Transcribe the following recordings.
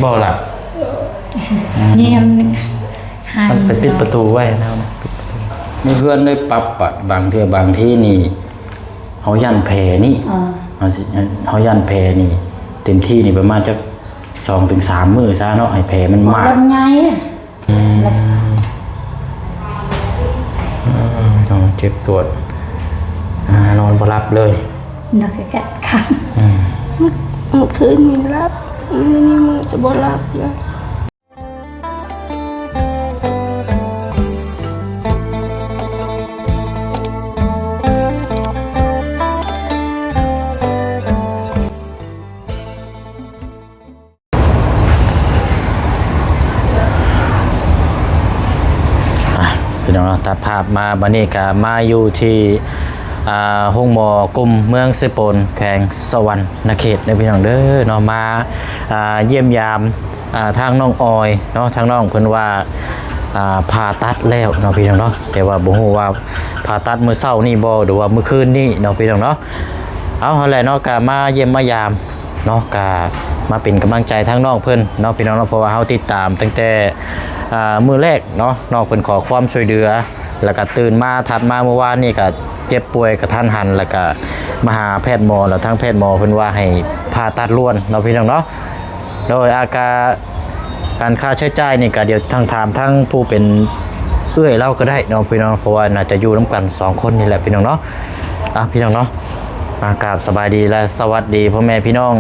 ບໍ່ລະ ອືມ ແນມໜຶ່ງ ມັນໄປປິດປະຕູໄວ້ນະ ປິດປະຕູ. ໃນເຮືອນໄດ້ປັບ ບາດບາງເທື່ອບາງທີນີ້ ເຮົາຢ້ານແຜນີ້ ເອີ ເຮົາຊິ ເຮົາຢ້ານແຜນີ້ ເຕັມທີ່ນີ້ປະມານຈັກສອງເຖິງສາມມື້ຊະເນາະ ໃຫ້ແຜມັນມາດ ມັນໃຫຍ່. ອືມ ເອີ ເຈັບປວດ ອ່າ ນອນບໍ່ຫຼັບເລີຍ ນອນກະແກະຄັນ ອືມ ມື້ ມື້ຄືນນີ້ຫຼັບ ມື້ນີ້ມື້ຈະບໍ່ຫຼັບລະ. ອ່ະ ພີ່ນ້ອງເນາະ ຕັດພາບມາ ບັດນີ້ກະມາຢູ່ທີ່ ອ່າ ໂຮງໝໍກຸ່ມເມືອງເຊໂປນ ແຂວງສະຫວັນນະເຂດເດີພີ່ນ້ອງເດີເນາະ ມາ ອ່າ ຢ້ຽມຢາມ ອ່າ ທາງນ້ອງອອຍເນາະ ທາງນ້ອງເພິ່ນວ່າ ອ່າ ຜ່າຕັດແລ້ວເນາະພີ່ນ້ອງເນາະ ແຕ່ວ່າບໍ່ຮູ້ວ່າຜ່າຕັດມື້ເຊົ້ານີ້ບໍ່ ຫຼືວ່າມື້ຄືນນີ້ເນາະພີ່ນ້ອງເນາະ. ເອົາ ຫັ້ນແຫຼະເນາະ ກະມາຢ້ຽມມາຢາມ ເນາະ ກະມາເປັນກຳລັງໃຈທາງນ້ອງເພິ່ນເນາະ ພີ່ນ້ອງເນາະ ເພາະວ່າເຮົາຕິດຕາມຕັ້ງແຕ່ ອ່າ ມື້ແລກເນາະ ນ້ອງເພິ່ນຂໍຄວາມຊ່ວຍເຫຼືອ ແລ້ວກະຕື່ນມາ ຖັດມາມື້ວານນີ້ກະເຈັບປ່ວຍກະທັນຫັນ ແລ້ວກະມາຫາແພດໝໍ ແລ້ວທາງແພດໝໍເພິ່ນວ່າໃຫ້ຜ່າຕັດດ່ວນເນາະ ພີ່ນ້ອງເນາະ. ໂດຍ ອາ ການຄ່າໃຊ້ຈ່າຍນີ້ກະດຽວທາງ ຖາມທາງຜູ້ເປັນເອື້ອຍລາວກະໄດ້ເນາະ ພີ່ນ້ອງ ເພາະວ່າໜ້າຈະຢູ່ນຳກັນສອງຄົນນີ້ແຫຼະ ພີ່ນ້ອງເນາະ. ອ່າ ພີ່ນ້ອງເນາະ ອ່າ ກາບສະບາຍດີ ແລະ ສະຫວັດດີພໍ່ແມ່ພີ່ນ້ອງ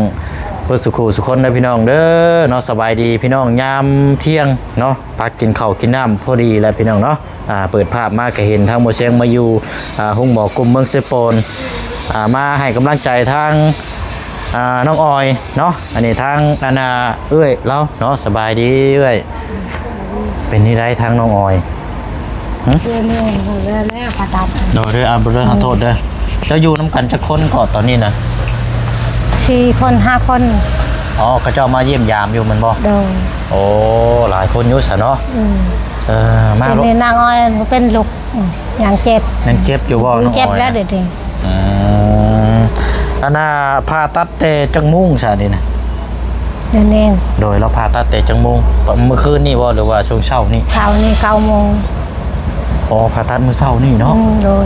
ເບິດສູ່ຄູ່ສູ່ຄົນເດີພີ່ນ້ອງເດີເນາະ. ສະບາຍດີພີ່ນ້ອງ ຍາມທ່ຽງເນາະ ພັກກິນເຂົ້າກິນນ້ຳພໍດີແຫຼະພີ່ນ້ອງເນາະ. ອ່າ ເປີດພາບມາກະເຫັນທາງໝໍຊຽງມາຢູ່ ອ່າ ໂຮງໝໍກຸ່ມເມືອງເຊໂປນ ອ່າ ມາໃຫ້ກຳລັງໃຈທາງ ອ່າ ນ້ອງອອຍເນາະ. ອັນນີ້ທາງ ອັນນ່າ ເອື້ອຍລາວເນາະ ສະບາຍດີເອື້ອຍ. ເປັນຈັ່ງໃດທາງນ້ອງອອຍ? ຫຶ? ເດືອນນີ້ແລ້ວ ແລ້ວຜ່າຕັດ ໂດຍ ເດີ ອ່າ ເດີ ຂໍໂທດເດີ. ເຈົ້າຢູ່ນຳກັນຈັກຄົນເກາະຕອນນີ້ນະ? ສີ່ຄົນ ຫ້າຄົນ. ອໍ ເຂົາເຈົ້າມາຢ້ຽມຢາມຢູ່ແມ່ນບໍ່? ໂດຍ. ໂອ້ ຫຼາຍຄົນຢູ່ຊະເນາະ. ອືມ ເອີ ມາ ທີນີ້ນາງອອຍບໍ່ເປັນລູກ ອືມ ຍັງເຈັບ. ຍັງເຈັບຢູ່ບໍ່ນ້ອງອອຍ? ເຈັບແລ້ວດຽວນີ້. ອືມ ອັນນ່າ ຜ່າຕັດແຕ່ຈັກໂມງຊະນີ້ນະ? ດຽວນີ້ ໂດຍ ລາວຜ່າຕັດແຕ່ຈັກໂມງ? ມື້ຄືນນີ້ບໍ່ ຫຼືວ່າຊ່ວງເຊົ້ານີ້? ເຊົ້ານີ້ເກົ້າໂມງ. ອໍ ຜ່າຕັດມື້ເຊົ້ານີ້ເນາະ. ອືມ ໂດຍ.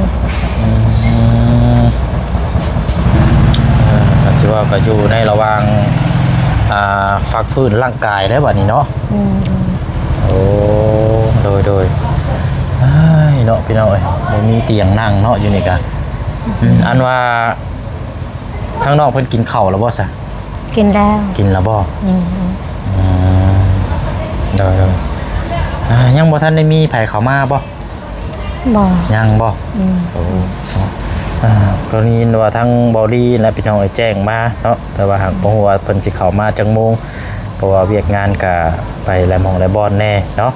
ອືມ ເອີ ກະຖືວ່າກະຢູ່ໃນລະຫວ່າງ ອ່າ ພັກຟື້ນຮ່າງກາຍແລ້ວບັດນີ້ເນາະ. ອືມ ໂອ້ ໂດຍ ໂດຍ. ອ້າຍເນາະ ພີ່ນ້ອງເອີຍ ບໍ່ມີຕຽງນັ່ງເນາະ ຢູ່ນີ້ກະ. ອືມ ອັນວ່າ ທາງນ້ອງເພິ່ນກິນເຂົ້າແລ້ວບໍ່ຊະ? ກິນແລ້ວ. ກິນແລ້ວບໍ່? ອືມ ອືມ ໂດຍ ໂດຍ. ອ່າ ຍັງບໍ່ທັນໄດ້ມີໃຜເຂົ້າມາບໍ່? ບໍ່ ຍັງບໍ່? ອືມ ໂອ້ ອ່າ ກໍໄດ້ຍິນວ່າທາງເບົາລີແລະ ພີ່ນ້ອງເອີຍ ແຈ້ງມາເນາະ ແຕ່ວ່າຫາກບໍ່ຮູ້ວ່າເພິ່ນຊິເຂົ້າມາຈັກໂມງ ເພາະວ່າວຽກງານກະໄປຫຼາຍໝ່ອງຫຼາຍບ່ອນແດ່ເນາະ.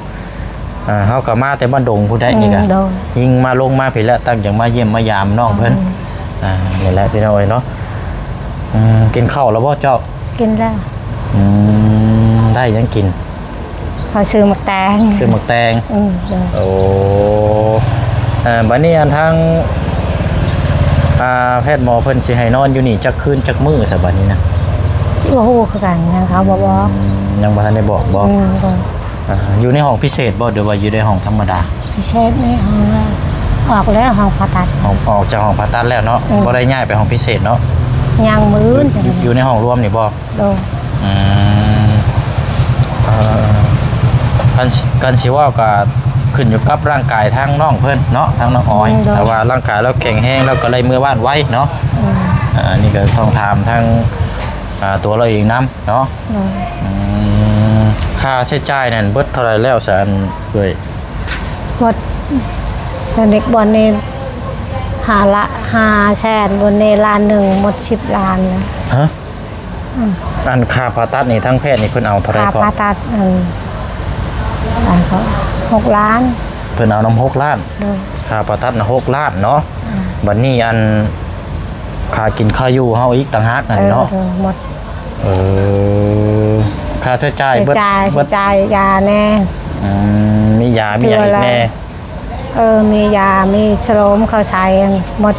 ອ່າ ເຮົາກໍມາແຕ່ບ້ານດົງພຸ້ນໄດ໋ ອືມ ນີ້ກະ ໂດຍ ຍິງມາລົງມາພີ້ແຫຼະ ຕັ້ງໃຈມາຢ້ຽມມາຢາມນ້ອງເພິ່ນ. ອືມ ອ່າ ນີ້ແຫຼະພີ່ນ້ອງເອີຍເນາະ. ອືມ ກິນເຂົ້າແລ້ວບໍ່ເຈົ້າ? ກິນແລ້ວ. ອືມ ໄດ້ຫຍັງກິນ? ເຂົາຊື້ໝາກແຕງ. ຊື້ໝາກແຕງ. ອືມ ໂດຍ. ໂອ້ ເອີ ບັດນີ້ອັນທາງ ອ່າ ແພດໝໍເພິ່ນຊິໃຫ້ນອນຢູ່ນີ້ຈັກຄືນຈັກມື້ຊະບັດນີ້ນະ? ບໍ່ຮູ້ຄືກັນ ຍັງເຂົາບໍ່ບອກ. ອືມ ຍັງບໍ່ທັນໄດ້ບອກບໍ່? ອືມ ບໍ່. ອ່າ ຢູ່ໃນຫ້ອງພິເສດບໍ່ ຫຼືວ່າຢູ່ໃນຫ້ອງທຳມະດາ? ພິເສດໃນຫ້ອງ ອອກແລ້ວ ຫ້ອງຜ່າຕັດ. ອອກ ອອກຈາກຫ້ອງຜ່າຕັດແລ້ວເນາະ. ອືມ ບໍ່ໄດ້ຍ້າຍໄປຫ້ອງພິເສດເນາະ? ຍັງ ມື້ອື່ນ. ຢູ່ ຢູ່ໃນຫ້ອງລວມນີ້ບໍ່? ໂດຍ. ອືມ ເອີ ຄັນ ຄັນຊິເວົ້າກໍຂຶ້ນຢູ່ກັບຮ່າງກາຍທາງນ້ອງເພິ່ນເນາະ ທາງນ້ອງອອຍ. ອືມ ໂດຍ. ຖ້າວ່າຮ່າງກາຍລາວແຂງແຮງ ລາວກໍໄດ້ເມືອບ້ານໄວເນາະ. ອືມ ອ່າ ອັນນີ້ກໍຕ້ອງຖາມທາງ ອ່າ ຕົວລາວເອງນຳເນາະ. ໂດຍ. ອືມ ຄ່າໃຊ້ຈ່າຍນັ້ນເບິດເທົ່າໃດແລ້ວຊະ ອັນເອື້ອຍ? ໝົດ ເດັກບ່ອນນີ້ຫ້າລະ ຫ້າແສນ ບ່ອນນີ້ລ້ານໜຶ່ງ ໝົດສິບລ້ານແລ້ວ. ຮະ? ອືມ ອັນຄ່າຜ່າຕັດນີ້ ທາງແພດນີ້ເພິ່ນເອົາເທົ່າໃດເກາະ? ຄ່າຜ່າຕັດ ອັນ ອັນກໍຫົກລ້ານ. ເພິ່ນເອົານຳຫົກລ້ານ. ໂດຍ. ຄ່າຜ່າຕັດນະຫົກລ້ານເນາະ. ອືມ ບັດນີ້ອັນຄ່າກິນຄ່າຢູ່ເຮົາອີກຕ່າງຫາກຫັ້ນເນາະ. ເອີ ໂດຍ ໝົດ. ເອີ ຄ່າໃຊ້ຈ່າຍເບິດ ໃຊ້ຈ່າຍ ເບິດ ໃຊ້ຈ່າຍຢາແດ່. ອືມ ມີຢາ ມີຫຍັງອີກແດ່? ເອີ ມີຢາ ມີສະໂລມເຂົາໃສ່ໝົດ.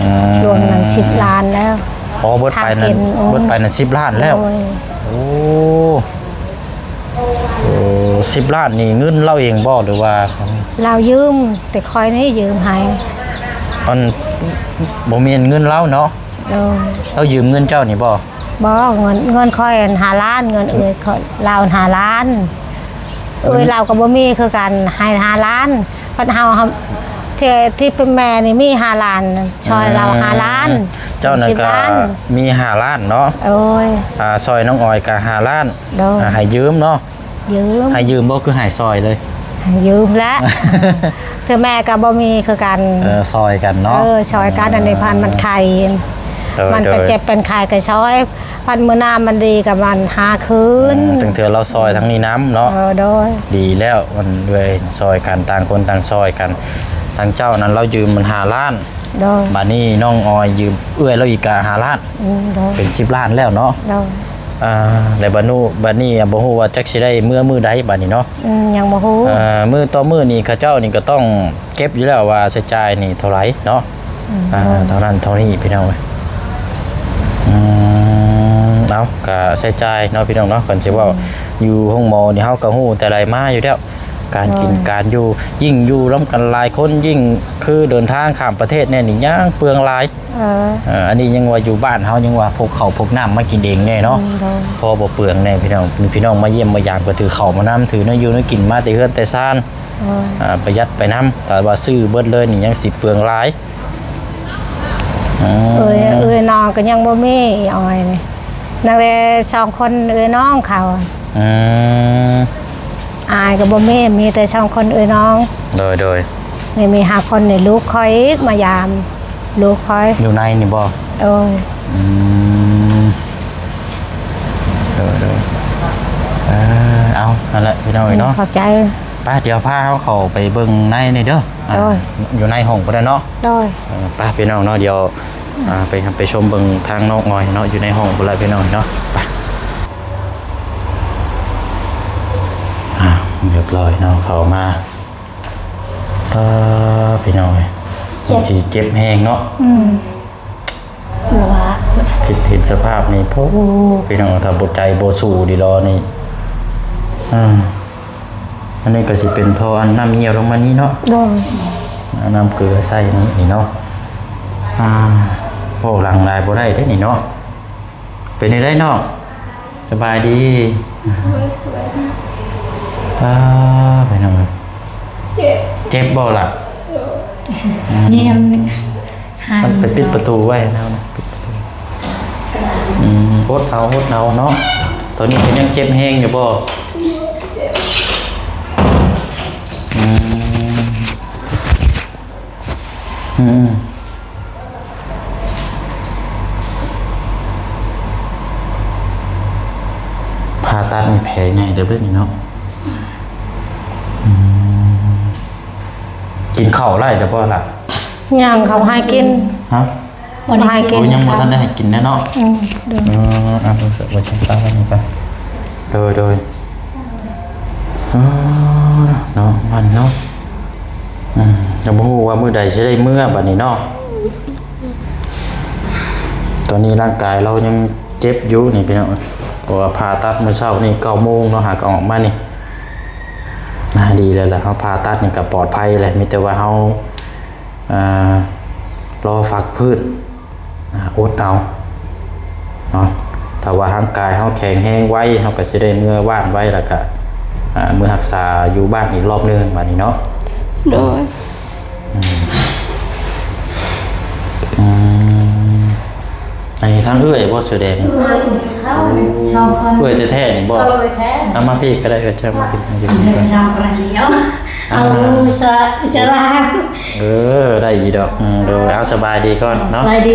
ອືມ ລວມນັ້ນສິບລ້ານແລ້ວ. ອໍ ເບິດໄປນັ້ນ ທັງກິນ ອືມ ເບິດໄປນັ້ນສິບລ້ານແລ້ວ. ໂດຍ. ໂອ້ ໂອ້ ສິບລ້ານນີ້ເງິນລາວເອງບໍ່ ຫຼືວ່າ? ລາວຢືມ ແຕ່ຂ້ອຍນີ້ຢືມໃຫ້. ອັນ ບໍ່ແມ່ນເງິນລາວເນາະ? ໂດຍ. ລາວຢືມເງິນເຈົ້ານີ້ບໍ່? ບໍ່ ເງິນ ເງິນຂ້ອຍຫັ້ນຫ້າລ້ານ ເງິນເອື້ອຍຂ້ອຍລາວຫ້າລ້ານ. ເອື້ອຍລາວກໍບໍ່ມີຄືກັນ ໃຫ້ຫ້າລ້ານ. ພັດເຮົາ ເຮົາ ທີ່ ທີ່ເປັນແມ່ນີ້ມີຫ້າລ້ານ ຊ່ອຍລາວຫ້າລ້ານ. ເຈົ້ານັ້ນກໍມີຫ້າລ້ານເນາະ? ໂດຍ. ອ່າ ຊ່ອຍນ້ອງອອຍກໍຫ້າລ້ານ. ໂດຍ. ອ່າ ໃຫ້ຢືມເນາະ? ຢືມ. ໃຫ້ຢືມບໍ່ ຄືໃຫ້ຊ່ອຍເລີຍ? ໃຫ້ຢືມແຫຼະ. ເທື່ອແມ່ກໍບໍ່ມີຄືກັນ. ເອີ ຊ່ອຍກັນເນາະ. ເອີ ຊ່ອຍກັນ. ອັນນີ້ພັນມັນໄຂ້ ໂດຍ ມັນກໍເຈັບເປັນໄຂ້ກໍຊ່ອຍ ພັດມື້ໜ້າມັນດີກໍມັນຫາຄືນ. ອືມ ຕັ້ງເທື່ອລາວຊ່ອຍທາງນີ້ນຳເນາະ. ເອີ ໂດຍ. ດີແລ້ວ ມັນເອື້ອຍຊ່ອຍກັນ ຕ່າງຄົນຕ່າງຊ່ອຍກັນ. ທາງເຈົ້ານັ້ນລາວຢືມມັນຫ້າລ້ານ. ໂດຍ. ບາດນີ້ນ້ອງອອຍຢືມເອື້ອຍລາວອີກກະຫ້າລ້ານ. ອືມ ໂດຍ. ເປັນສິບລ້ານແລ້ວເນາະ. ໂດຍ. ອ່າ ແລ້ວບາດນູ ບາດນີ້ບໍ່ຮູ້ວ່າຈັກຊິໄດ້ເມືອມື້ໃດບາດນີ້ເນາະ. ອືມ ຍັງບໍ່ຮູ້. ເອີ ມື້ຕໍ່ມື້ນີ້ເຂົາເຈົ້ານີ້ກໍຕ້ອງເກັບຢູ່ແລ້ວວ່າໃຊ້ຈ່າຍນີ້ເທົ່າໃດເນາະ. ອືມ ອ່າ ໂດຍ. ເທົ່ານັ້ນເທົ່ານີ້ພີ່ນ້ອງເອີຍ. ອືມ ເອົາ ກໍໃຊ້ຈ່າຍເນາະພີ່ນ້ອງເນາະ. ຄັນຊິເວົ້າ ອືມ ຢູ່ໂຮງໝໍນີ້ເຮົາກໍຮູ້ແຕ່ໃດມາຢູ່ແລ້ວ ການກິນ ໂດຍ ການຢູ່ ຍິ່ງຢູ່ນຳກັນຫຼາຍຄົນ ຍິ່ງຄືເດີນທາງຂ້າມປະເທດແດ່ນີ້ ຍັງເປືອງຫຼາຍ. ເອີ ເອີ ອັນນີ້ຍັງວ່າຢູ່ບ້ານເຮົາຍັງວ່າພົກເຂົ້າພົກນ້ຳມາກິນເອງແດ່ເນາະ. ອືມ ໂດຍ. ພໍບໍ່ເປືອງແດ່ພີ່ນ້ອງ. ມີພີ່ນ້ອງມາຢ້ຽມມາຢາມ ກໍຖືເຂົ້າມານຳ ຖືແນວຢູ່ແນວກິນມາແຕ່ເຮືອນແຕ່ຊານ. ໂດຍ. ອ່າ ປະຢັດໄປນຳ. ຖ້າວ່າຊື້ເບິດເລີຍນີ້ຍັງຊິເປືອງຫຼາຍ. ອືມ ເອື້ອຍ ເອື້ອຍນ້ອງກໍຍັງບໍ່ມີ ອອຍນີ້ ນັ່ງແຕ່ສອງຄົນເອື້ອຍນ້ອງເຂົາ. ອືມ ອ້າຍກໍບໍ່ມີ ມີແຕ່ສອງຄົນເອື້ອຍນ້ອງ. ໂດຍ ໂດຍ. ນີ້ມີຫ້າຄົນນີ້ ລູກຂ້ອຍອີກມາຢາມ ລູກຂ້ອຍ ຢູ່ໃນນີ້ບໍ່? ໂດຍ. ອືມ ໂດຍ ໂດຍ. ເອີ ເອົາ ນັ້ນແຫຼະພີ່ນ້ອງເອີຍເນາະ. ຂອບໃຈ. ໄປ ດຽວພາເຮົາເຂົ້າໄປເບິ່ງໃນນີ້ເດີ. ອ່າ ໂດຍ. ຢູ່ໃນຫ້ອງພຸ້ນແຫຼະເນາະ. ໂດຍ. ເອີ ໄປພີ່ນ້ອງເນາະ ດຽວ ອ່າ ໄປ ໄປຊົມເບິ່ງທາງນ້ອງອອຍເນາະ ຢູ່ໃນຫ້ອງພຸ້ນລະພີ່ນ້ອງເນາະ. ໄປ ອ່າ ຮຽບຮ້ອຍເນາະ ເຂົ້າມາ. ເອີ ພີ່ນ້ອງເອີຍ ເຈັບ ຊິເຈັບແຮງເນາະ. ອືມ ວ່າ ຄິດເຫັນສະພາບນີ້ ໂອ້ ພີ່ນ້ອງ ຖ້າບໍ່ໃຈບໍ່ສູ້ດີລໍນີ້. ອ່າ ອັນນີ້ກໍຊິເປັນທໍ່ອັນນ້ຳຫ່ຽວລົງມານີ້ເນາະ. ໂດຍ. ເອົານ້ຳເກືອໃສ່ນີ້ ນີ້ເນາະ. ອ່າ ເວົ້າຫຼັງຫຼາຍບໍ່ໄດ້ເດ້ນີ້ເນາະ. ເປັນຈັ່ງໃດນ້ອງ? ສະບາຍດີ. ໂດຍ ສະບາຍດີ. ປ້າ ໄປນ້ອງເອີຍ ເຈັບ ເຈັບບໍ່ລະ? ໂດຍ. ອືມ ນີ້ມັນ ມັນໄປປິດປະຕູໄວ້ນະ ປິດປະຕູ. ອືມ ອົດເອົາ ອົດເອົາເນາະ. ຕອນນີ້ກໍຍັງເຈັບແຮງຢູ່ບໍ່? ເຈັບ. ອືມ ອືມ ຜ່າຕັດນີ້ແຜໃຫຍ່ເດີເດ້ນີ້ເນາະ. ອືມ ກິນເຂົ້າໄດ້ແລ້ວບໍ່ລະ? ຍັງ ເຂົາໃຫ້ກິນ. ຮະ? ບໍ່ໃຫ້ກິນ. ໂອ້ ຍັງບໍ່ທັນໄດ້ໃຫ້ກິນແນ່ເນາະ. ອືມ ໂດຍ. ເອີ ເອົາ ເອົາ ເອົາ ໄວ້ຊັ້ນ ໄວ້ຊັ້ນ ໄວ້ຊັ້ນ. ໂດຍ ໂດຍ. ເອີ ເນາະ ມັນເນາະ. ອືມ ກໍບໍ່ຮູ້ວ່າມື້ໃດຊິໄດ້ເມືອບັດນີ້ເນາະ. ຕອນນີ້ຮ່າງກາຍລາວຍັງເຈັບຢູ່ນີ້ພີ່ນ້ອງ ເພາະວ່າຜ່າຕັດມື້ເຊົ້ານີ້ເກົ້າໂມງເນາະ ຫາກໍອອກມານີ້. ອ່າ ດີແລ້ວລະ ເຮົາຜ່າຕັດນີ້ກໍປອດໄພແຫຼະ ມີແຕ່ວ່າເຮົາ ອ່າ ລໍພັກຟື້ນ ອ່າ ອົດເອົາເນາະ. ຖ້າວ່າຮ່າງກາຍເຮົາແຂງແຮງໄວ ເຮົາກໍຊິໄດ້ເມືອບ້ານໄວ ແລ້ວກໍ ອ່າ ເມືອຮັກສາຢູ່ບ້ານອີກລອບໜຶ່ງບາດນີ້ເນາະ. ໂດຍ. ອືມ ອືມ ອັນນີ້ທາງເອື້ອຍບໍ່ ສະແດງ? ເອື້ອຍເຂົາສອງຄົນ. ເອື້ອຍແທ້ໆນີ້ບໍ່? ເອື້ອຍແທ້. ເອົາມາພີ້ກໍໄດ້ ເອື້ອຍ ເຈົ້າມາພີ້ ມາພີ້. ເອົາສະ ສະລາ. ເອີ ໄດ້ຢູ່ດອກ. ອືມ ໂດຍ. ເອົາ ສະບາຍດີກ່ອນເນາະ. ສະບາຍດີ.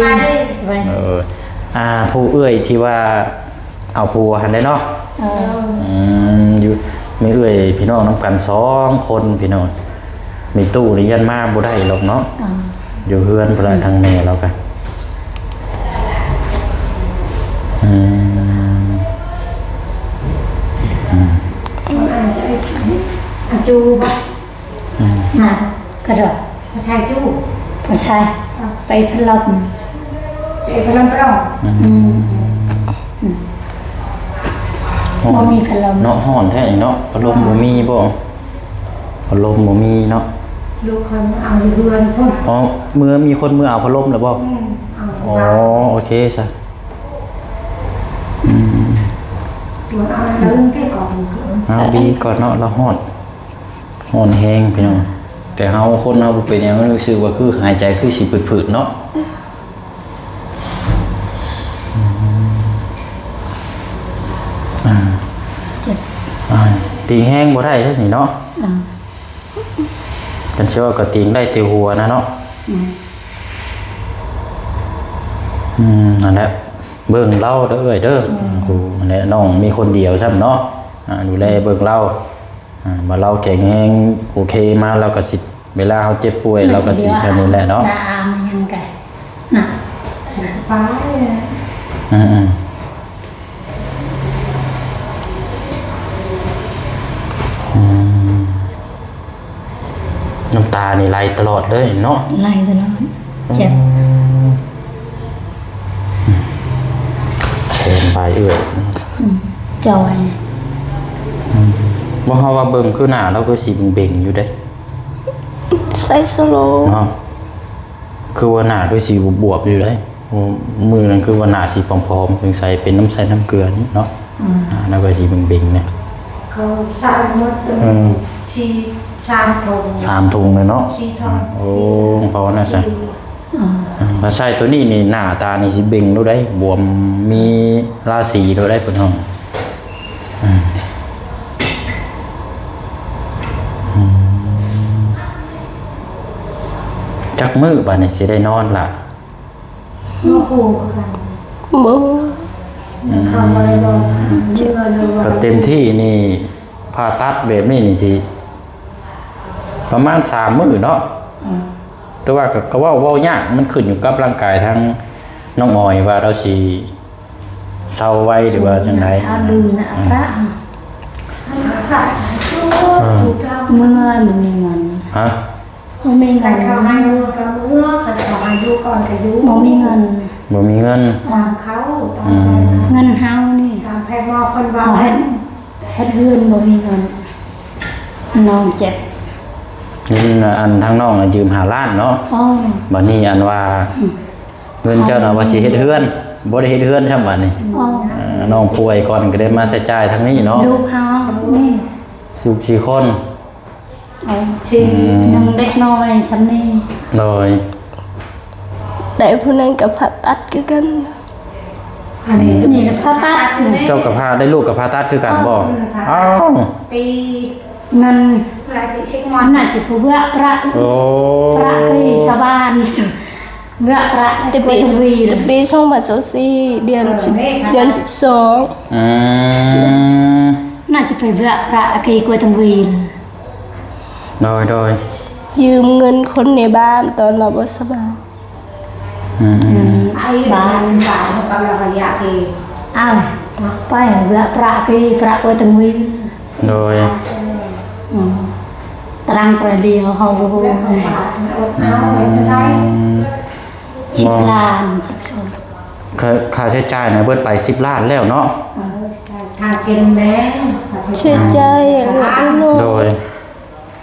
ເອີ ອ່າ ຜູ້ເອື້ອຍທີ່ວ່າ ເອົາຜົວຫັ້ນເດ້ເນາະ. ເອີ ອືມ ຢູ່ ມີເອື້ອຍພີ່ນ້ອງນຳກັນສອງຄົນພີ່ນ້ອງ. ມີຕູ້ນີ້ຢ້ານມາບໍ່ໄດ້ດອກເນາະ. ເອີ ຢູ່ເຮືອນພຸ້ນລະ ອືມ ທາງແມ່ລາວກະ. ອືມ ອືມ ອັນຈູບໍ່? ອືມ ນະ ກະດອກ ຜູ້ຊາຍຈູ້ ຜູ້ຊາຍ ເອີ ໄປພັດລົມ ໄປພັດລົມປະຫຼອງ. ອືມ ອືມ ອືມ. ບໍ່ມີພັດລົມ ເນາະ ຮ້ອນແທ້ນີ້ເນາະ ພັດລົມບໍ່ມີບໍ່? ພັດລົມບໍ່ມີເນາະ ລູກເພິ່ນເອົາຢູ່ເຮືອນພຸ້ນ. ອໍ ເມື່ອມີຄົນເມືອເອົາພັດລົມແລ້ວບໍ່? ອືມ ເອົາ ອໍ ໂອເຄຊະ ອືມ ເອົາ ເອົາບີກ່ອນເນາະ ລາວຮ້ອນ ຮ້ອນແຮງພີ່ນ້ອງ ແຕ່ເຮົາ ຄົນເຮົາບໍ່ເປັນຫຍັງ ມັນຮູ້ສຶກວ່າຄືຫາຍໃຈຄືຊິຜືດໆເນາະ. ອ່າ ເຈັບ ອ່າ ຕີງແຮງບໍ່ໄດ້ເດ້ນີ້ເນາະ ອ່າ ຄັນຊິເວົ້າກໍຕີງໄດ້ແຕ່ຫົວນະເນາະ ອືມ ອືມ ນັ້ນແຫຼະ ເບິ່ງລາວເດີເອື້ອຍເດີ ອືມ ໂອ້ ນັ້ນແຫຼະ ນ້ອງມີຄົນດຽວຊ້ຳເນາະ ອ່າ ດູແລເບິ່ງລາວ ອ່າ ວ່າລາວແຂງແຮງໂອເຄມາ ລາວກໍຊິ ເວລາເຮົາເຈັບປ່ວຍ ລາວກໍຊິອັນນີ້ແຫຼະເນາະ ຕາອາມຫຍັງກະນະ ໄປ ອືມໆ ອືມ ນ້ຳຕານີ້ໄຫຼຕະຫຼອດເລີຍເນາະ ໄຫຼຕະຫຼອດ ເຈັບ ອືມ ແຂນບາຍເອື້ອຍ ອືມ ຈອຍ ອືມ ບໍ່ ເຮົາວ່າເບິ່ງຄືໜ້າລາວຄືຊິເບັງໆຢູ່ເດ້ ໃສ່ສະໂລ ເນາະ ຄືວ່າໜ້າຄືຊິບວບຢູ່ເດ້ ມື້ນັ້ນຄືວ່າໜ້າຊິຜອມໆ ສົງໄສເປັນນ້ຳໃສນ້ຳເກືອນີ້ເນາະ ອືມ ອ່າ ລາວກໍຊິເບັງໆແຫຼະ ເຂົາໃສ່ໝົດ ເອີ ສີ່ ສາມຖົງ ສາມຖົງເລີຍເນາະ ສີ່ຖົງ ໂອ້ ພາວະນາຊະ ອືມ ອ່າ ຖ້າໃສ່ໂຕນີ້ນີ້ ໜ້າຕານີ້ຊິເບັງໂລດໃດ໋ ບວມມີລາສີໂລດໃດ໋ ເພິ່ນຮ້ອງ ອືມ ອືມ ຈັກມື້ບາດນີ້ຊິໄດ້ນອນລະ? ບໍ່ຮູ້ຄືກັນ ບໍ່ ອືມ ເຂົາບໍ່ໄດ້ບອກ ກໍເຕັມທີ່ນີ້ ຜ່າຕັດແບບນີ້ນີ້ຊິປະມານສາມມື້ເນາະ ອືມ ແຕ່ວ່າກໍ ກໍເວົ້າ ເວົ້າຍາກ ມັນຂຶ້ນຢູ່ກັບຮ່າງກາຍທາງນ້ອງອອຍວ່າລາວຊິເຊົາໄວ ຫຼືວ່າຈັ່ງໃດ ອືມ ເມື່ອຍບໍ່ມີເງິນ ຮະ ບໍ່ມີເງິນ ເຂົາໃຫ້ຢູ່ກໍເມືອ ເຂົາໃຫ້ຢູ່ກ່ອນກໍຢູ່ ບໍ່ມີເງິນ ບໍ່ມີເງິນ ຕາມເຂົາ ອືມ ຕາມເງິນເຮົານີ້ ຕາມແພດໝໍເພິ່ນເວົ້າ ເຮັດ ເຮັດເຮືອນບໍ່ມີເງິນ ນ້ອງເຈັບ ເງິນ ອັນທາງນ້ອງນະຢືມຫ້າລ້ານເນາະ ອໍ ບັດນີ້ອັນວ່າ ອືມ ເງິນເຈົ້ານະວ່າຊິເຮັດເຮືອນ ບໍ່ໄດ້ເຮັດເຮືອນຊ້ຳບັດນີ້ ອໍ ເອີ ນ້ອງປ່ວຍກ່ອນກໍໄດ້ມາໃຊ້ຈ່າຍທາງນີ້ເນາະ ລູກເຮົານີ້ ລູກສີ່ຄົນ ອໍ ອືມ ຍັງເດັກນ້ອຍຊ່ຳນີ້ ໂດຍ ໄດ້ຜູ້ນັ້ນກໍຜ່າຕັດຄືກັນ ອັນນີ້ ນີ້ກໍຜ່າຕັດ ເຈົ້າກໍຜ່າ ໄດ້ລູກກໍຜ່າຕັດຄືກັນບໍ່? ອືມ ອ້າວ ປີ ນັ້ນ ຫຼາຍປີ ສິບງວດ ໜ້າຊິຜູ້ເວາະປະ ໂອ້ ປະຄືຊາວບ້ານ ເວາະປະ ແຕ່ປີ ແຕ່ປີສອງພັນຊາວສີ່ ເດືອນສິບ ເດືອນສິບສອງ ອືມ ໜ້າຊິໄປເວາະປະ ກີກວຍຕັງວີນ ໂດຍ ໂດຍ ຢືມເງິນຄົນໃນບ້ານຕອນລາວບໍ່ສະບາຍ ອືມ ອືມ ບ້ານ ບ້ານເຂົາລະກະຢາກເອງ ອ້າວ ໄປເວາະປະກີ ປະກວຍຕັງວີນ ໂດຍ ອືມ ຕະລັງປະລຽວເຮົາບໍ່ຮູ້ ອືມ ສິບລ້ານ ສິບສອງ ຄ່າ ຄ່າໃຊ້ຈ່າຍນະເບິດໄປສິບລ້ານແລ້ວເນາະ ເອີ ຄ່າກິນແລ້ວ ຄ່າໃຊ້ຈ່າຍ ໂດຍ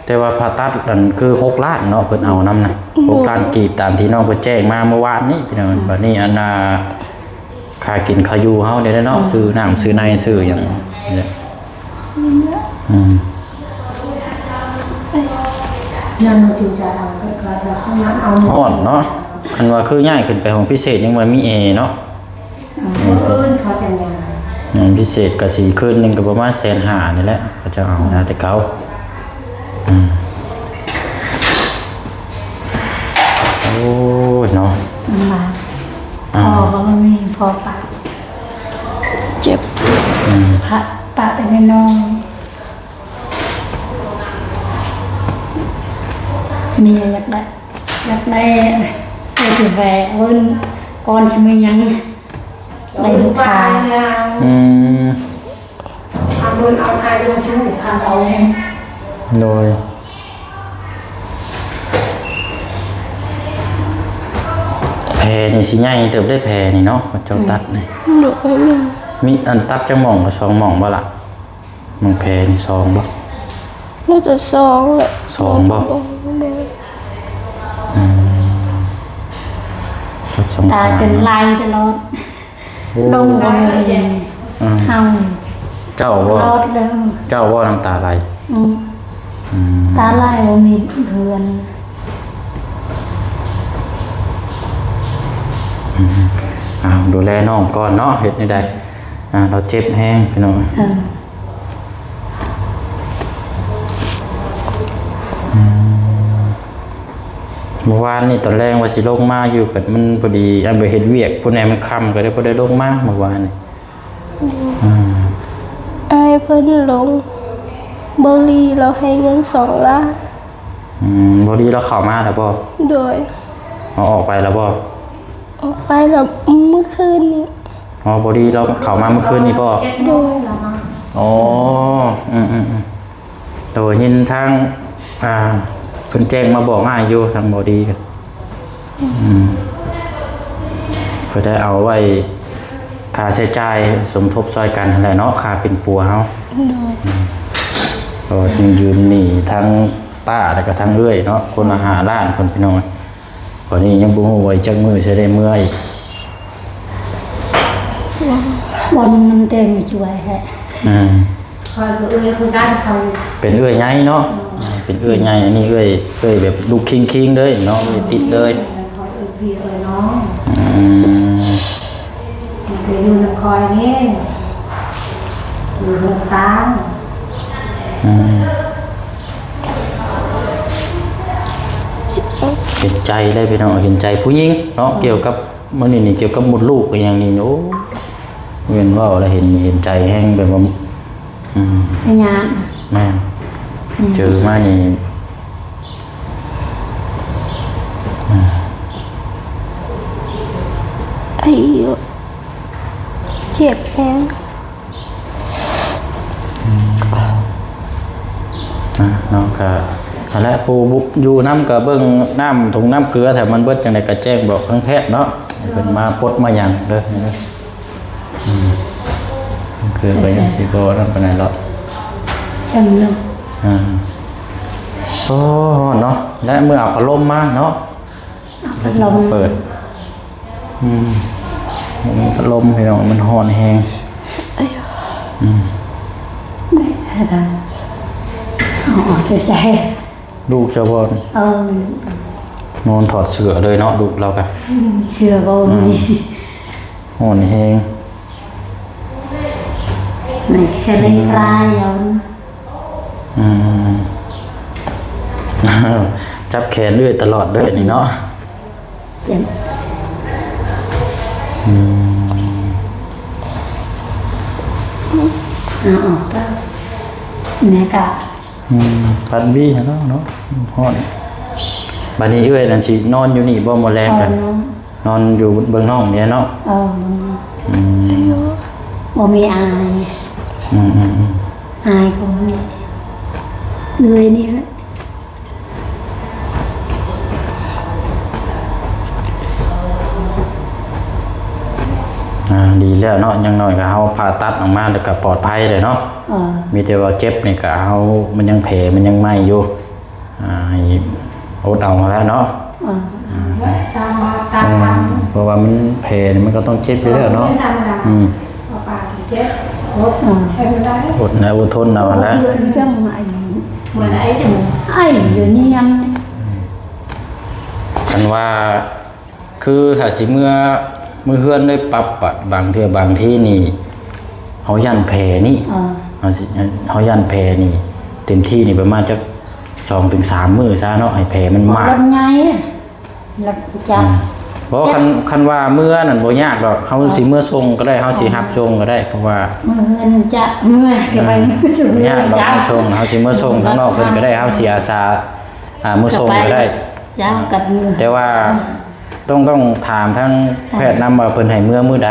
ແຕ່ວ່າຜ່າຕັດນັ້ນຄືຫົກລ້ານເນາະ ເພິ່ນເອົານຳນະ ໂດຍ ຫົກລ້ານກີບ ຕາມທີ່ນ້ອງເພິ່ນແຈ້ງມາເມື່ອວານນີ້ພີ່ນ້ອງ ອືມ ບັດນີ້ອັນນ່າ ຄ່າກິນຄ່າຢູ່ເຮົານີ້ແຫຼະເນາະ ອືມ ຊື້ນ້ຳຊື້ໃນຊື້ຫຍັງນີ້ແຫຼະ ອືມ ຍັງບໍ່ຖືກໃຈເອົາ ກໍ ກໍ ກໍ ເອົາ ຮ້ອນເນາະ ຄັນວ່າຄືຍ້າຍຂຶ້ນໄປຫ້ອງພິເສດຍັງວ່າມີແອເນາະ ມື້ອື່ນເຂົາຈັ່ງຍັງ ອືມ ພິເສດກໍຊິຄືນໜຶ່ງກໍປະມານແສນຫ້ານີ້ແຫຼະ ເຂົາເຈົ້າເອົານະແຕ່ເກົ່າ ອືມ ໂອ້ຍເນາະ ລຳບາກ ອ່າ ພໍ່ກໍບໍ່ມີ ພໍ່ປະ ເຈັບ ອືມ ພະ ປະແຕ່ນ້ອຍໆ ເມຍຢາກໄດ້ ຢາກໄດ້ ໄດ້ຊິແວະເບິ່ງກ່ອນຊິມີຫຍັງ ໄດ້ລູກຊາຍ ອືມ ເອົາເງິນເອົາຄາຍລົງທຶນເຂົາເອົາ ໂດຍ ແຜນີ້ຊິໃຫຍ່ເຕີບເດ້ ແຜນີ້ເນາະ ເຈົ້າຕັດນີ້ ໂດຍ ມີອັນຕັດຈັກໝ່ອງ? ສອງໝ່ອງບໍ່ລະ? ໝ່ອງແຜນີ້ສອງບໍ່? ໜ້າຈະສອງແຫຼະ. ສອງບໍ່? ໂດຍ. ອືມ ຕັດສອງ ຕາຈົນໄຫຼຕະຫຼອດ. ໂອ້ ລົງກໍບໍ່ເຫັນ. ອືມ ເຮົາ ເຈົ້າບໍ່? ຕະຫຼອດເລີຍ. ເຈົ້າບໍ່ນ້ຳຕາໄຫຼ? ອືມ ອືມ ຕາໄຫຼບໍ່ມີເພື່ອນ. ອືມ ເອົາ ດູແລນ້ອງກ່ອນເນາະ ເຮັດແນວໃດ? ອ່າ ລາວເຈັບແຮງພີ່ນ້ອງ. ເອີ ອືມ ເມື່ອວານນີ້ຕອນແລງວ່າຊິລົງມາຢູ່ ກໍມັນພໍດີ ອັນໄປເຮັດວຽກພຸ້ນແຫຼະ ມັນຄ່ຳ ກໍເລີຍບໍ່ໄດ້ລົງມາເມື່ອວານນີ້. ອືມ ອືມ ອ້າຍເພິ່ນລົງ ບໍລີລາວໃຫ້ເງິນສອງລ້ານ. ອືມ ບໍລີລາວເຂົ້າມາແລ້ວບໍ່? ໂດຍ. ເອົາອອກໄປແລ້ວບໍ່? ອອກໄປແລ້ວມື້ຄືນນີ້. ອໍ ພໍດີລາວເຂົ້າມາມື້ຄືນນີ້ບໍ່? ໂດຍ. ອໍ ອືມໆໆ ໂຕຍິນທາງ ອ່າ ເພິ່ນແຈ້ງມາບອກອ້າຍຢູ່ ທາງບໍດີ. ອືມ ກໍໄດ້ເອົາໄວ້ຄ່າໃຊ້ຈ່າຍສົມທົບຊ່ອຍກັນຫັ້ນແຫຼະເນາະ ຄ່າເປັນປົວເຮົາ. ໂດຍ. ອືມ ເພາະວ່າຍັງຢືມໜີ້ທັງປ້າ ແລ້ວກໍທັງເອື້ອຍເນາະ ຄົນລະຫ້າລ້ານພຸ້ນ ພີ່ນ້ອງ. ບັດນີ້ຍັງບໍ່ຮູ້ວ່າອີກຈັກມື້ຊິໄດ້ເມືອອີກ. ບໍ່ໜຶ່ງນຳແຕ່ມີຊ່ວຍແທ້. ອືມ ຂ້ອຍກໍເອື້ອຍຄືກັນ ເຂົາເປັນເອື້ອຍໃຫຍ່ເນາະ. ເປັນເອື້ອຍໃຫຍ່ ອັນນີ້ເອື້ອຍ ເອື້ອຍແບບລູກຄິງໆເລີຍເນາະ ເອື້ອຍຕິດເລີຍ. ຂ້ອຍເອີ້ນພີ່ເອີ້ນນ້ອງ. ອືມ ແຕ່ຢູ່ນຳຂ້ອຍນີ້ ຢູ່ເຮືອນຕ່າງ. ອືມ ເຫັນໃຈເລີຍພີ່ນ້ອງ ເຫັນໃຈຜູ້ຍິງເນາະ. ເອີ ກ່ຽວກັບມື້ນີ້ນີ້ ກ່ຽວກັບມົດລູກອີ່ຫຍັງນີ້ ໂອ້ ແມ່ນເວົ້າແລ້ວເຫັນ ເຫັນໃຈແຮງ ແບບວ່າ ອືມ ພະຍາດ. ແມ່ນ. ອືມ ເຈີມານີ້ ອືມ ໄອ້ ເຈັບແຮງ. ອືມ ອ່າ ເນາະ ກະຫັ້ນແຫຼະ ຜູ້ຢູ່ນຳກະເບິ່ງນ້ຳ ຖົງນ້ຳເກືອ ຖ້າມັນເບິດຈັ່ງໃດກະແຈ້ງບອກທາງແພດເນາະ ໃຫ້ເພິ່ນມາປົດມາຫຍັງເດີ. ອືມ ເກືອກະຍັງຊິບໍ່ນັ້ນປານໃດເນາະ ຊ່ຳເນາະ. ອ່າ ໂອ້ ຮ້ອນເນາະ ແລະ ມື້ເອົາພັດລົມມາເນາະ. ເອົາພັດລົມ ເປີດ ອືມ ມັນພັດລົມພີ່ນ້ອງ ມັນຮ້ອນແຮງ. ອືມ ເອົາອອກໃຈ ລູກເຈົ້າບໍ່? ເອີ ນອນຖອດເສື້ອເລີຍເນາະ ລູກລາວກະ ອືມ ເສື້ອກໍບໍ່ມີ. ອືມ ຮ້ອນແຮງ. ມັນກະເລີຍກາຍເອົາ. ອືມ ຈັບແຂນເອື້ອຍຕະຫຼອດເດີນີ້ເນາະ. ເຈັບ. ອືມ ເອົາອອກ ແມ່ກະ ອືມ ພັດວີໃຫ້ລາວເນາະ ຮ້ອນ. ບັດນີ້ເອື້ອຍນັ້ນຊິນອນຢູ່ນີ້ບໍ່ ມື້ແລງກະ ເອີ ນອນ ນອນຢູ່ເບິ່ງນ້ອງນີ້ແຫຼະເນາະ. ເອີ ເບິ່ງນ້ອງ. ອືມ ບໍ່ມີອ້າຍ. ອືມໆໆ ອ້າຍກໍບໍ່ມີ ເອື້ອຍນີ້ແຫຼະ. ອ່າ ດີແລ້ວເນາະ ຢ່າງໜ້ອຍກໍເຮົາຜ່າຕັດອອກມາແລ້ວກໍປອດໄພແລ້ວເນາະ. ເອີ ມີແຕ່ວ່າເຈັບນີ້ກໍເຮົາ ມັນຍັງແຜ ມັນຍັງໄໝ້ຢູ່ ອ່າ ໃຫ້ອົດເອົາຫັ້ນແຫຼະເນາະ. ເອີ ເອີ ເພາະວ່າມັນແຜນີ້ມັນກໍຕ້ອງເຈັບຢູ່ແລ້ວເນາະ. ອືມ ເອີ ອົດນະ ອົດທົນເອົາຫັ້ນແຫຼະ. ອືມ ຄັນວ່າ ຄືຖ້າຊິເມືອ ເມືອເຮືອນເລີຍປັບ ບາດບາງເທື່ອບາງທີນີ້ ເຮົາຢ້ານແຜນີ້ ເອີ ເຮົາຊິ ເຮົາຢ້ານແຜນີ້ ເຕັມທີ່ນີ້ປະມານຈັກສອງເຖິງສາມມື້ຊະເນາະ ໃຫ້ແຜມັນມາດ. ລົດໃຫຍ່ ລົດຈັກ. ອືມ ບໍ່ ຄັນ ຄັນວ່າເມືອນັ້ນບໍ່ຍາກດອກ ເຮົາຊິເມືອສົ່ງກໍໄດ້ ເຮົາຊິຮັບສົ່ງກໍໄດ້ ເພາະວ່າ ເມືອເຮືອນຈະເມືອ ເອີ ບໍ່ຍາກດອກ ເຮົາສົ່ງ ເຮົາຊິເມືອສົ່ງຂ້າງນອກເພິ່ນກໍໄດ້ ເຮົາຊິອາສາ ອ່າ ເມືອສົ່ງກໍໄດ້. ເຈົ້າກັບເມືອ ແຕ່ວ່າ ຕ້ອງ ຕ້ອງຖາມທາງແພດນຳວ່າເພິ່ນໃຫ້ເມືອມື້ໃດ.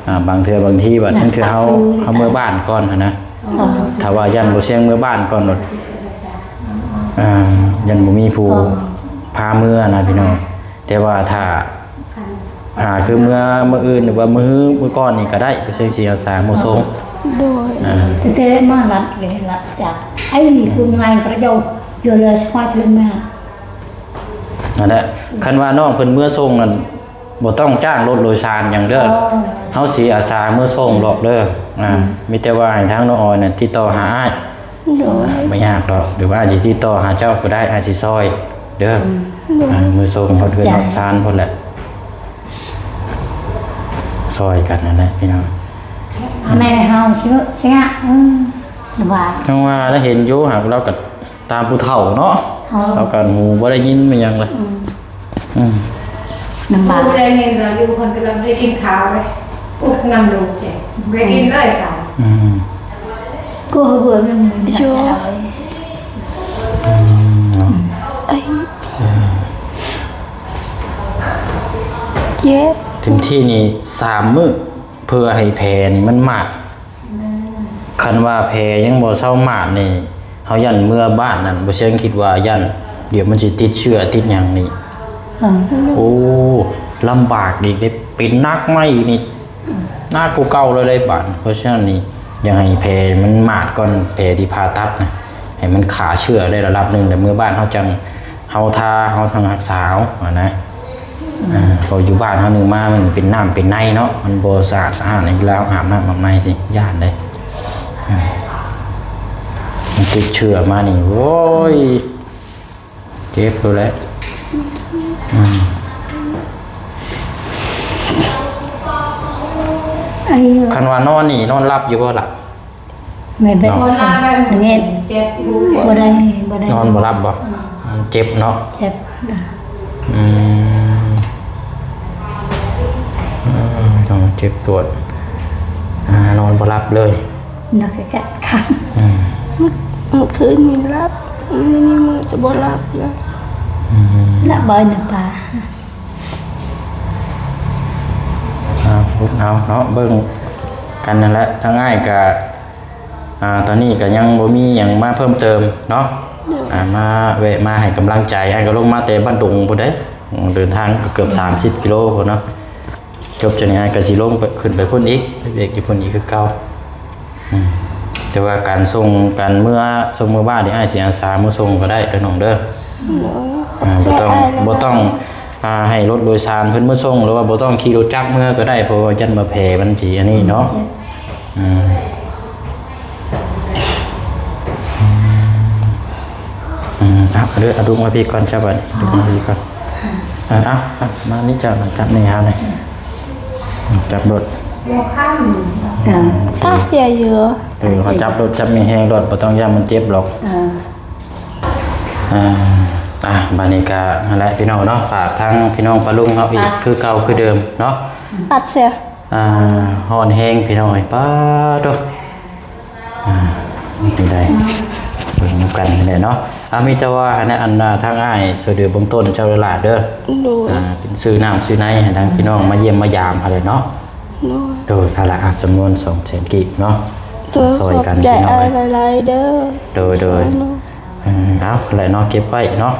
ອ່າ ບາງເທື່ອບາງທີວ່າ ບາງເທື່ອເຮົາ ເຮົາເມືອບ້ານກ່ອນຫັ້ນນະ. ອໍ ຖ້າວ່າຢ້ານບໍ່ສ່ຽງເມືອບ້ານກ່ອນໂລດ ອ່າ ຢ້ານບໍ່ມີຜູ້ ອໍ ພາເມືອນະພີ່ນ້ອງ. ແຕ່ວ່າຖ້າ ອ່າ ຄືເມື່ອ ມື້ອື່ນ ຫຼືວ່າມື້ ມື້ກ່ອນນີ້ກໍໄດ້ ເພິ່ນຊິອາສາມາສົ່ງ. ໂດຍ ອ່າ ແຕ່ ແຕ່ມາລັດເລີຍ ລັດຈາກໄອ້ກຸນງານກະເຈົ້າຢູ່ເລີຍ ສິບຫ້າກິໂລແມັດ. ນັ້ນແຫຼະ ຄັນວ່ານ້ອງເພິ່ນເມືອສົ່ງນັ້ນ ບໍ່ຕ້ອງຈ້າງລົດໂດຍສານຫຍັງເດີ. ອໍ ເຮົາຊິອາສາເມືອສົ່ງດອກເດີ. ອ່າ ອືມ ມີແຕ່ວ່າໃຫ້ທາງນ້ອງອອຍນັ້ນຕິດຕໍ່ຫາອ້າຍ. ໂດຍ ບໍ່ຍາກດອກ ຫຼືວ່າອ້າຍຊິຕິດຕໍ່ຫາເຈົ້າກໍໄດ້ ອ້າຍຊິຊ່ອຍເດີ. ອືມ ໂດຍ ອ່າ ເມືອສົ່ງຮອດເຮືອນຮອດຊານພຸ້ນແຫຼະ ຊ່ອຍກັນນັ້ນແຫຼະພີ່ນ້ອງ. ແມ່ເຮົາຊິ ຊິງະ ອືມ ລຳບາກ ຈັ່ງວ່າລະເຫັນຢູ່ ຫາກລາວກໍ ຕາມຜູ້ເຖົ້າເນາະ ເອີ ເຮົາກໍຫູບໍ່ໄດ້ຍິນແມ່ນຫຍັງລະ. ອືມ ອືມ ລຳບາກ ຜູ້ໃດຍິນລາວຢູ່ ເພິ່ນກຳລັງໄດ້ກິນເຂົ້າເດ້ ອຸກນຳລູກເດ້ ໄດ້ກິນເລີຍເຂົ້າ. ອືມ ກູເບື່ອແມ່ນ ຢູ່ ອືມ ເນາະ ອືມ ເອີ ເຈັບ ເຕັມທີ່ນີ້ສາມມື້ ເພື່ອໃຫ້ແຜນີ້ມັນໝາດ. ແມ່ນ ຄັນວ່າແຜຍັງບໍ່ເຊົາໝາດນີ້ ເຮົາຢ້ານເມືອບ້ານນັ້ນ ບໍ່ເຊີງຄິດວ່າຢ້ານດຽວມັນຊິຕິດເຊື້ອຕິດຫຍັງນີ້. ເອີ ໂອ້ ລຳບາກອີກເດ້ ເປັນໜັກໃໝ່ອີກນີ້ ອືມ ໜັກກວ່າເກົ່າເລີຍເດ້ບາດ. ເພາະສະນັ້ນນີ້ ຢາກໃຫ້ແຜມັນໝາດກ່ອນ ແຜທີ່ຜ່າຕັດນະ ໃຫ້ມັນຂ້າເຊື້ອໄດ້ລະດັບໜຶ່ງ ແລ້ວເມືອບ້ານເຮົາຈັ່ງ ເຮົາທາ ເຮົາທັງຮັກສາເອົາຫັ້ນນະ. ອືມ ອ່າ ເພາະຢູ່ບ້ານເຮົານີ້ມາ ມັນເປັນນ້ຳເປັນໃນເນາະ ມັນບໍ່ສະອາດສະອ້ານ ເວລາເຮົາອາບນ້ຳອາບໃນຊິຢ້ານເດ້. ອ່າ ມັນຕິດເຊື້ອມານີ້ ໂອ້ຍ ເຈັບໂລດແຫຼະ. ອືມ ອັນນີ້ ຄັນວ່ານອນນີ້ ນອນຫຼັບຢູ່ບໍ່ລະ? ແມ່ນແບບ ນອນ ເຮັດ ເຈັບ ບໍ່ໄດ້ ບໍ່ໄດ້ ນອນບໍ່ຫຼັບບໍ່? ອືມ ເຈັບເນາະ ເຈັບ. ອືມ ເອີ ເຈັບປວດ ອ່າ ນອນບໍ່ຫຼັບເລີຍ ນອນແຄະໆ. ອືມ ມື້ ມື້ຄືນນີ້ຫຼັບ ມື້ນີ້ມື້ຈະບໍ່ຫຼັບລະ. ອືມ ລະບໍ່ນະປາ ເອົາ ເອົາເນາະ ເບິ່ງກັນນັ້ນແຫຼະ. ທາງອ້າຍກະ ອ່າ ຕອນນີ້ກະຍັງບໍ່ມີຫຍັງມາເພີ່ມເຕີມເນາະ. ໂດຍ ອ່າ ມາແວະມາໃຫ້ກຳລັງໃຈ. ອ້າຍກະລົງມາແຕ່ບ້ານດົງພຸ້ນເດ້ ເດີນທາງກະເກືອບສາມສິບກິໂລພຸ້ນເນາະ. ຈົບຈາກນີ້ອ້າຍກະຊິລົງໄປ ຂຶ້ນໄປພຸ້ນອີກ ໄປວຽກຢູ່ພຸ້ນອີກຄືເກົ່າ. ອືມ ແຕ່ວ່າການສົ່ງ ການເມືອ ສົ່ງເມືອບ້ານນີ້ ອ້າຍຊິອາສາເມືອສົ່ງກໍໄດ້ເດີນ້ອງເດີ. ໂດຍ ອ່າ ຂອບໃຈ ບໍ່ຕ້ອງ ອ້າຍຫຼາຍໆ ບໍ່ຕ້ອງ ອ່າ ໃຫ້ລົດໂດຍສານເພິ່ນມາສົ່ງ ຫຼືວ່າບໍ່ຕ້ອງຂີ່ລົດຈັກເມືອກໍໄດ້ ເພາະວ່າຢ້ານວ່າແຜມັນຊິອັນນີ້ເນາະ. ອືມ ອືມ ເອົາ ເອົາ ເອົາດຸກມາພີ້ກ່ອນ ຈັບໄວ້ ດຸກມາພີ້ກ່ອນ. ເອີ ເອົາ ເອົາ ມານີ້ເຈົ້າ ຈັບນີ້ເຮົານີ້ ຈັບລົດ ເອີ ຕາເພຍຢູ່ ເອີ ເຮົາຈັບລົດ ຈັບແຮງໆ ລົດ ບໍ່ຕ້ອງຢ້ານມັນເຈັບດອກ. ເອີ ອ່າ ອ່າ ບາດນີ້ກະຫັ້ນແຫຼະພີ່ນ້ອງເນາະ ຝາກທາງພີ່ນ້ອງປ້າລຸງເຮົາອີກຄືເກົ່າຄືເດີມເນາະ. ປັດເສຍ ອ່າ ຮ້ອນແຮງພີ່ນ້ອງເອີຍ ປາໂທ້ ອ່າ ເປັນໃດ ເບິ່ງນຳກັນຫັ້ນແຫຼະເນາະ. ອ່າ ມີແຕ່ວ່າອັນນັ້ນ ອັນ ອ່າ ທາງອ້າຍຊ່ວຍເຫຼືອເບື້ອງຕົ້ນເຈົ້າຫຼາຍໆເດີ. ໂດຍ ອ່າ ເປັນຊື້ນ້ຳຊື້ໃນໃຫ້ທາງພີ່ນ້ອງມາຢ້ຽມມາຢາມຫັ້ນແຫຼະເນາະ. ໂດຍ ໂດຍ ເອົາລະ ອ່າ ຈຳນວນສອງແສນກີບເນາະ. ໂດຍ ຊ່ອຍກັນ ຂອບໃຈ ພີ່ນ້ອງເອີຍ ຫຼາຍໆເດີ. ໂດຍ ໂດຍ ເອີ ເອົາແຫຼະເນາະ ເກັບໄວ້ເນາະ.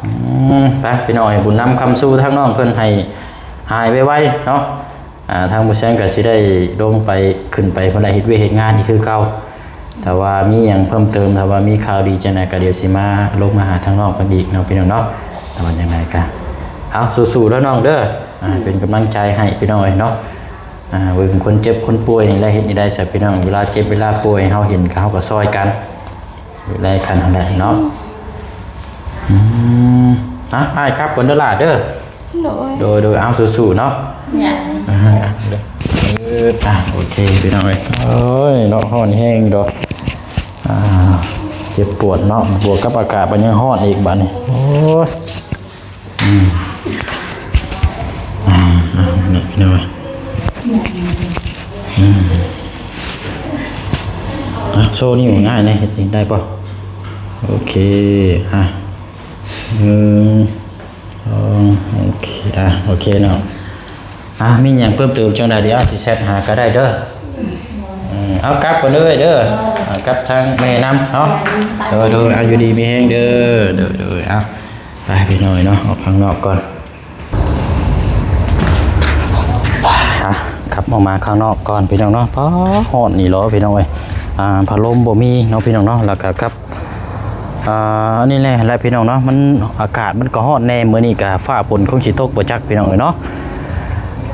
ອືມ ໄປພີ່ນ້ອງເອີຍ ບຸນນຳຄຳສູ່ທາງນ້ອງເພິ່ນໃຫ້ຫາຍໄວໆເນາະ. ອ່າ ທາງບໍ່ແຊງກໍຊິໄດ້ລົງໄປ ຂຶ້ນໄປເພິ່ນໄດ້ເຮັດວຽກເຮັດງານອີກຄືເກົ່າ. ຖ້າວ່າມີຫຍັງເພີ່ມເຕີມ ຖ້າວ່າມີຂ່າວດີຈັ່ງໃດກໍດຽວຊິມາລົງມາຫາທາງນ້ອງເພິ່ນອີກເນາະ ພີ່ນ້ອງເນາະ. ແຕ່ວ່າຈັ່ງໃດກໍ ເອົາ ສູ້ໆເດີນ້ອງເດີ. ອ່າ ເປັນກຳລັງໃຈໃຫ້ ພີ່ນ້ອງເອີຍເນາະ. ອ່າ ເບິ່ງຄົນເຈັບຄົນປ່ວຍນີ້ແຫຼະ ເຮັດແນວໃດຊະ ພີ່ນ້ອງ ເວລາເຈັບເວລາປ່ວຍ ເຮົາເຫັນກໍ ເຮົາກໍຊ່ອຍກັນ ຢູ່ໃນຂັ້ນຫັ້ນແຫຼະເນາະ. ອືມ ອ່ະ ອ້າຍກັບກ່ອນເດີຫຼ້າເດີ. ໂດຍ ໂດຍ ໂດຍ ເອົາ ສູ້ໆເນາະ. ເອີ ອ່ະ ໂອເຄ ພີ່ນ້ອງເອີຍ ໂອ້ຍເນາະ ຮ້ອນແຮງດອກ. ອ່າ ເຈັບປວດເນາະ ບວກກັບອາກາດມັນຍັງຮ້ອນອີກບາດນີ້ ໂອ້ຍ. ອືມ ອ່າ ອ່າ ນີ້ພີ່ນ້ອງເອີຍ ອືມ ອ່ະ ໂຊນິ້ວງ່າຍແດ່ ເຮັດໄດ້ບໍ່? ໂອເຄ ອ່ະ ໜຶ່ງ ສອງ ໂອເຄ ອ່ະ ໂອເຄເນາະ. ອ່າ ມີຫຍັງເພີ່ມເຕີມຈັ່ງໃດ ດຽວຊິແຊັດຫາກໍໄດ້ເດີ. ເອີ ເອົາ ກັບກ່ອນເດີ ເດີ ກັບທາງແມ່ນຳເນາະ. ໂດຍ ໂດຍ ເອົາ ຢູ່ດີມີແຮງເດີ. ໂດຍ ໂດຍ ເອົາ ໄປພີ່ນ້ອງເນາະ ອອກຂ້າງນອກກ່ອນ. ອອກມາຂ້າງນອກກ່ອນພີ່ນ້ອງເນາະ. ປ້າ ຮ້ອນອີ່ຫຼີພີ່ນ້ອງເອີຍ. ອ່າ ພັດລົມບໍ່ມີເນາະພີ່ນ້ອງເນາະ. ແລ້ວກໍກັບ ອ່າ ອັນນີ້ແຫຼະ ແລະພີ່ນ້ອງເນາະ ມັນ ອາກາດມັນກໍຮ້ອນແດ່ ມື້ນີ້ກໍຟ້າຝົນຄົງຊິຕົກບໍ່ຈັກພີ່ນ້ອງເອີຍເນາະ.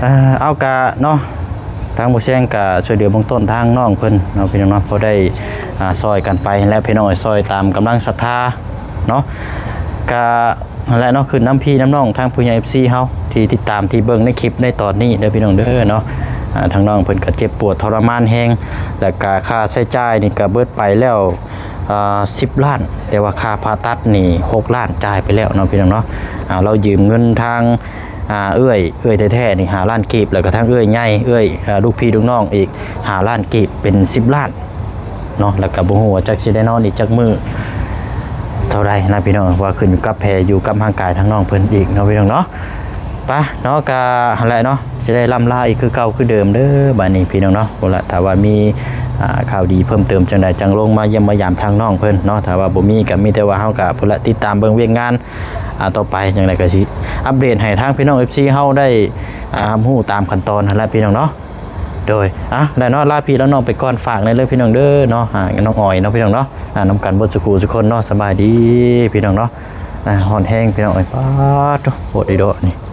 ເອີ ເອົາກະເນາະ ທາງບໍ່ແຊງກະຊ່ວຍເຫຼືອເບື້ອງຕົ້ນທາງນ້ອງເພິ່ນເນາະພີ່ນ້ອງເນາະ ພໍໄດ້ ອ່າ ຊ່ອຍກັນໄປແຫຼະພີ່ນ້ອງເອີຍ ຊ່ອຍຕາມກຳລັງສັດທາເນາະ. ກະ ຫັ້ນແຫຼະເນາະ ຂຶ້ນນຳພີ່ນຳນ້ອງທາງຜູ້ໃຫຍ່ ເອັຟຊີ ເຮົາທີ່ຕິດຕາມທີ່ເບິ່ງໃນຄລິບໃນຕອນນີ້ເດີພີ່ນ້ອງເດີເນາະ. ອ່າ ທາງນ້ອງເພິ່ນກໍເຈັບປວດທໍລະມານແຮງ ແລ້ວກະຄ່າໃຊ້ຈ່າຍນີ້ກໍເບິດໄປແລ້ວ ອ່າ ສິບລ້ານ ແຕ່ວ່າຄ່າຜ່າຕັດນີ້ຫົກລ້ານ ຈ່າຍໄປແລ້ວເນາະພີ່ນ້ອງເນາະ. ອ່າ ລາວຢືມເງິນທາງ ອ່າ ເອື້ອຍ ເອື້ອຍແທ້ໆນີ້ຫ້າລ້ານກີບ ແລ້ວກໍທາງເອື້ອຍໃຫຍ່ ເອື້ອຍ ອ່າ ລູກພີ່ລູກນ້ອງອີກຫ້າລ້ານກີບ ເປັນສິບລ້ານ ເນາະ. ແລ້ວກໍບໍ່ຮູ້ວ່າຈັກຊິໄດ້ນອນອີກຈັກມື້ເທົ່າໃດນະພີ່ນ້ອງ ວ່າຂຶ້ນຢູ່ກັບແພຢູ່ກັບຮ່າງກາຍທາງນ້ອງເພິ່ນອີກເນາະພີ່ນ້ອງເນາະ. ໄປເນາະ ກະຫັ້ນແຫຼະເນາະ ຊິໄດ້ລ່ຳລາອີກຄືເກົ່າຄືເດີມເດີບາດນີ້ພີ່ນ້ອງເນາະ. ພຸ້ນລະ ຖ້າວ່າມີ ອ່າ ຂ່າວດີເພີ່ມເຕີມຈັ່ງໃດ ຈັ່ງລົງມາຢ້ຽມມາຢາມທາງນ້ອງເພິ່ນເນາະ. ຖ້າວ່າບໍ່ມີກໍມີແຕ່ວ່າເຮົາກໍພຸ້ນລະ ຕິດຕາມເບິ່ງວຽກງານ ອ່າ ຕໍ່ໄປ ຈັ່ງໃດກໍຊິອັບເດດໃຫ້ທາງພີ່ນ້ອງ ເອັຟຊີ ເຮົາໄດ້ ອ່າ ຮັບຮູ້ຕາມຂັ້ນຕອນຫັ້ນແຫຼະພີ່ນ້ອງເນາະ. ໂດຍ ອ່ະ ແລ້ວເນາະ ລາພີ່ລານ້ອງໄປກ່ອນ ຝາກແດ່ເດີພີ່ນ້ອງເດີເນາະ ຫານ້ອງອອຍເນາະພີ່ນ້ອງເນາະ ອ່າ ນຳກັນເບິດສູ່ຄູ່ສູ່ຄົນເນາະ. ສະບາຍດີພີ່ນ້ອງເນາະ. ອ່າ ຮ້ອນແຮງພີ່ນ້ອງເອີຍ ປາດໂທ້ ໂພດອີ່ດໍນີ້.